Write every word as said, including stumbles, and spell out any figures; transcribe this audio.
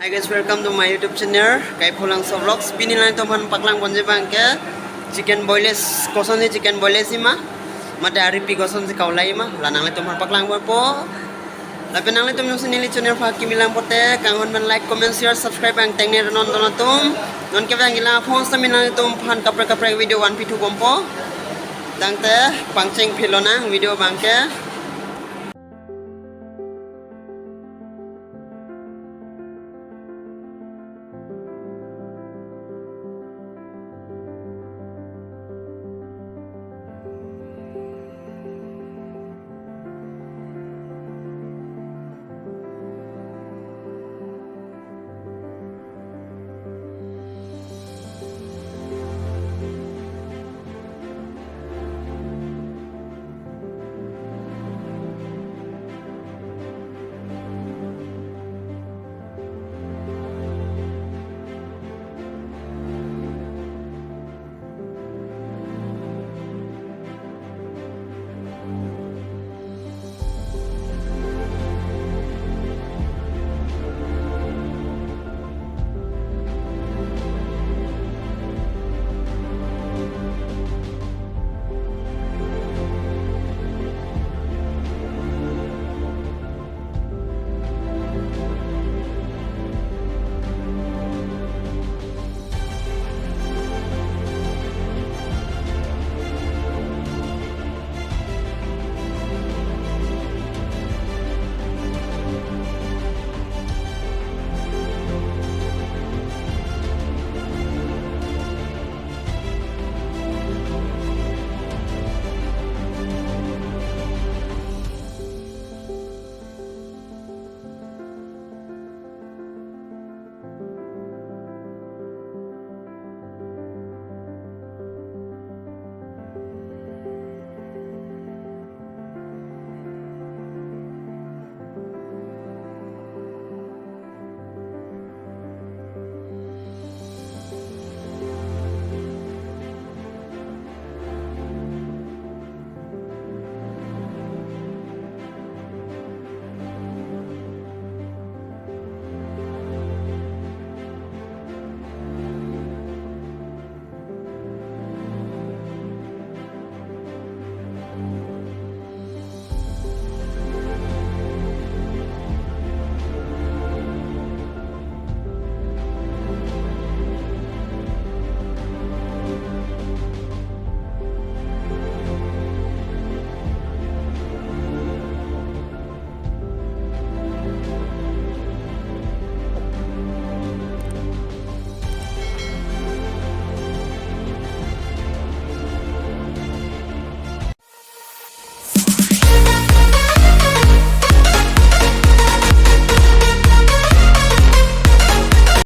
Guys, welcome to my YouTube channel, Kaipholangso Vlogs. Pini nanglitum aphan paklang ponji abang ke chicken boiless, kosonsi chicken boiless ima, mate aripi kosonsi kaulai ima, la nanglitum aphan paklang ponpo. Lapen nanglitum jongsi neli channel aphan kimi lang pote, kanghon pen like, comment, share, subscribe angteng ne non don atum. Non ke bang ila phone sa min nanglitum aphan kaprek kaprek video vanpi thu bompo. Tangte pangcheng philonang video abang ke.